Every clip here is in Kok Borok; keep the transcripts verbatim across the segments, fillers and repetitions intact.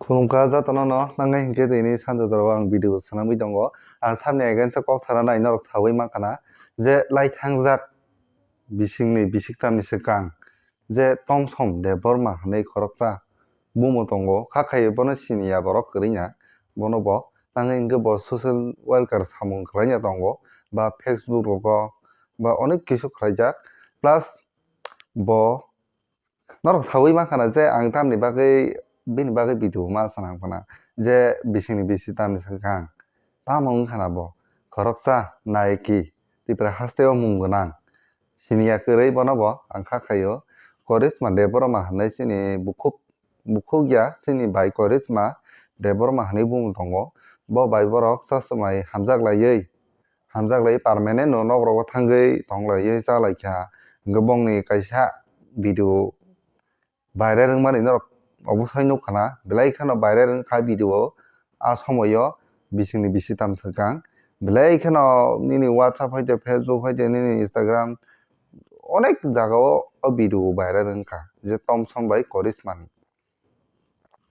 Khulumkha jotono no, nangnai hinkhe tini sanja jorao ang video swnamwi tongo. Ang sabni against o kok sana nai norok sawi mankha na je lai thangjak bisingni bisik tamni swkang je Tomsom Debbarma hwnwi khoroksa bumo tongo, kha khaio bono siniya borok kwrwina, bono bo tangwi hinkhe bo social welfare samung khlaina tongo ba Facebook rogo ba onek kisu khlaijak, plus bo norok sawi mankha na je ang tamni bagwi bini bagwi video ma swnam khna je bisingni bisi tamni swkang tamo wngkha na bo khoroksa nayaki Tipra hasteo mung gwnang siniya kwrwi bono bo ang kha khaio Korisma Debbarma hwnwi chini bukhuk bukhuk ya chini bai Korisma Debbarma hwnwi bumo tongo. Bo bai borok saswmai hamjak laiwi hamjak lai permanent no nok rogo thangwi tong lai cha lai kha. Hwnkhe bongni kaisa video viral wngmani norok obosai nuk khna, belai kheno viral wngkha video o. A somoyo bisingni bisi tam swkang, belai kheno nini WhatsApp hai de, Facebook hai de, nini Instagram, onek jaga o o video viral wngkha je Tomsom bai Korisma ni.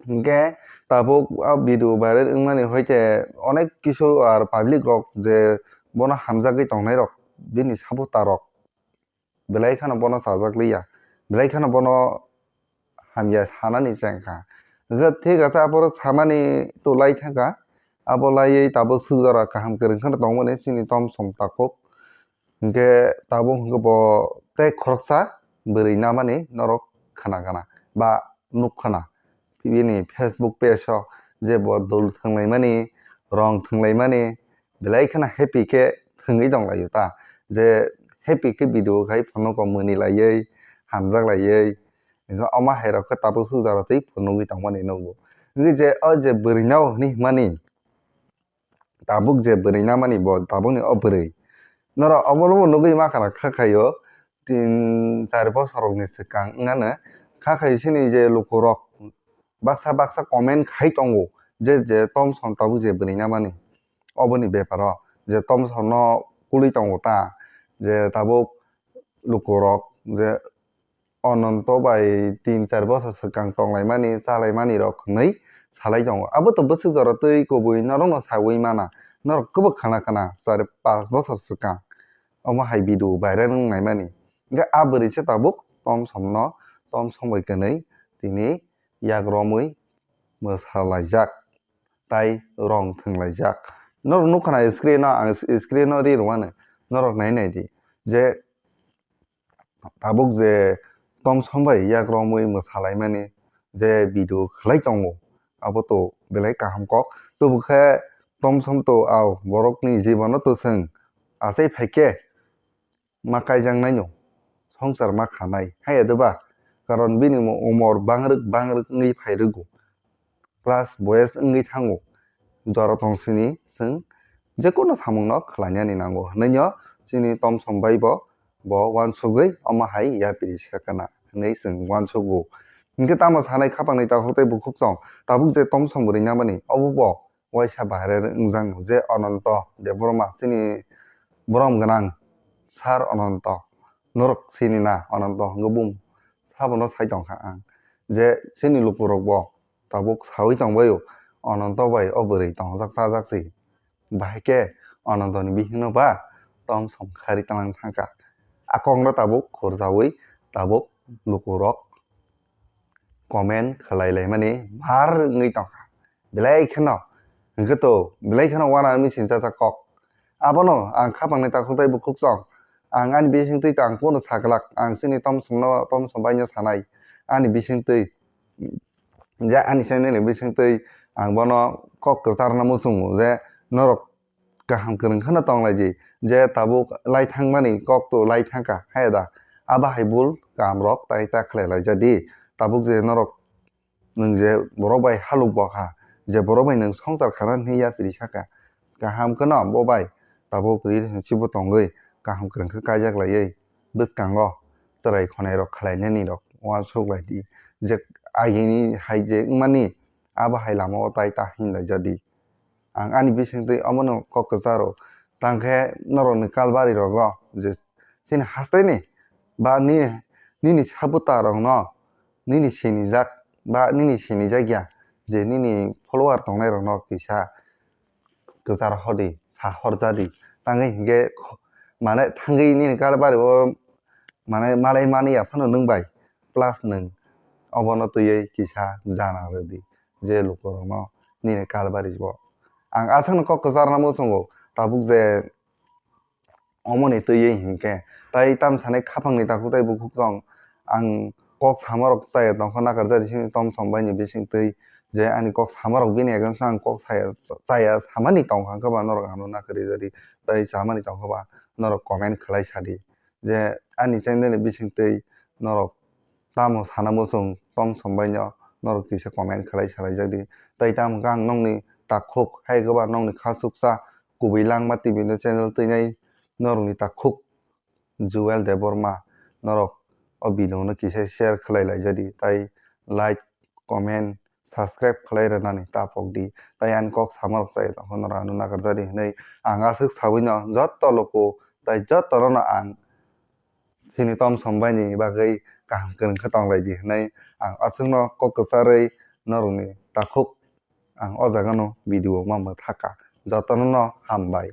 Hwnkhe tabuk a video viral wngmani hoite onek kisu ar public rok je bono hamjagwi tongnai rok, bini supporter rok belai kheno bono chajak liya, belai kheno bono hamya sanani chengkha. Hwnkhe thik asa aphuru samani to lai thangkha, abo laiwi tabuk swk jora kaham kwrwng kheno tongmani chini Tomsom takhuk. Hwnkhe tabuk hwnkhe bo tei khoroksa bwrwi namani norok khna khna ba nuk khna. Bini Facebook page o je bo dol thwnglaimani, rong thwnglaimani, belai kheno happy khe thwngwi tong laio ta. Je happy khe video khai phunukgo mwnwi laiwi, hamjak laiwi. Hwnkhe omo hai rok khe tabuk swk jora twi phunugwi tongmani nukgo. Hwnkhe je o je bwrwi no hwnwi hwnmani, tabuk je bwrwi namani bo tabukni o bwrwi. Norok obono bo nugwi mankha na kha khaio tin char bosor rokni swkang wngnano kha khaio chini je lukurok baksa baksa comment khai tongo je, je Tomsom tabuk je bwrwi namani oboni beparo je Tomsom no kulwi tongo ta je tabuk lukurok je Ononto bai tin char bosor swkang tonglaimani, chalaimani rok hwnwi salai tongo. Abo to bwswk jora twi kubui norokno saui mana, norok kwbwk khna khna char panch bosor swkang omo hai video viral wnglaimani. Hwnkhe a bwrwi se tabuk Tomsom no, Tomsom bai kwnwi tini yak romwi mwsalaijak tai rong thwnglaijak. Norok nukha na screen o, ang screen o ri rwmani, norok nai nai di je tabuk je Tomsom bai yak romwi mwsalaimani je video khlai tongo, abo to belai kaham kok. Tubukhe Tomsom to au borokni jibono to chwng achai phaikhe ma kaijaknaino, songsar ma khanai, haiya de ba? Karon bini umor bangrwk bangrwk wngwi phairwgo. Plus boyes wngwi thango. Jora tongsini chwng jekono samungno khlainani nango hwnwi no chini Tomsom bai bo, bo uansugwi omo hai yapri sakana hwnwi chwng uansugo. Hinkhe tamo sanai khapangni takhuk tei bukhuk song tabuk je Tomsom bwrwi namani obo bo waisa bahai wngjak je Ononto Debbarma chini borom gwnang sir Ononto norok sini na Ononto hwnkhe bum sabono sai tongkha ang je chini lukurok bo tabuk saui tongbaio, Ononto bai o bwrwi tongjak chajak si. Bahai khe Ononto ni bihikno ba Tomsom khari tanglang thangkha. A kokno tabuk khurjaui tabuk lukurok comment khlai laimani mar wngwi tongkha. Belai kheno hwnkhe to belai kheno uana wngwi sinchajak kok. Abono ang khapangni takhuk tei bukhuk song. Ang ani bisingtwi to ang pono saglak. Ang chini Tomsomno, Tomsom baino sanai. Ani bisingtwi je ani channel ni bisingtwi ang bono kok kwcharna muchungo je norok kaham kwrwng kheno tong lai di je tabuk lai thangmani kok to lai thangkha hai da abo hai bul kam rok tai ta khlai lai ja di tabuk je norok nwng je borok bai haluk bo kha je borok bai nwng songsar khana hwnwi yapri saka kaham kheno bo bai tabuk relationship bo tongwi kaham kwrwng khe kaijak laiwi bwskango chwrai khonai rok khlai nani rok uansuk lai di je agini hai je wngmani abo hai lama o tai ta hin lai ja di. Ang ani bisingtwi omono kok kwcharo. Tangkhe norokni kalbari rogo je chini hastaini ba nini, nini sabuta rokno nini sinijak ba nini sinijak ya je nini follower tongnai rokno kisa kwchar hodi, sa horjadi. Tangwi hinkhe kho-, mane thangwi nini kalbari o mane malai mani ya phano nwng bai, plus nwng obono twiwi kisa jana rwdi je lukurokno nini kalbari o. Ang aswkno kok kwcharna muchungo, tabuk je omoni twiwi hinkhe tai tam sanai khapangni takhuk tai bukhuk chwng ang kok samarok chaya tongkha nakarjadi sini tom som baini bising twi je ani kok samarok bini against ang kok saya, chaya samani tongkha hwnkhe ba norok ano nakarjadi tai samani tongkha ba norok comment khlai sadi je ani channel ni bising twi norok tamo sana muchung tom som baino norok kisa comment khlai salai jakdi tai tamo khe ang nokni takhuk hai khe ba nokni khasuksa kubui langma T V no channel twinai norokni takhuk Jewel Debbarma norok o video no kisa share khlai lai jadi tai like, comment, subscribe khlai rwnani ta pok di tai ani kok samarok chai tongkha norok ano nakarjadi hinwi ang aswk sawi no jotto luku tai jotto no ang sini tom som baini bagwi kaham kwrwng khe tong lai di hinwi ang aswkno kok kwcharwi norokni takhuk ang o jaga no video ma mwthaka jotono no hambai.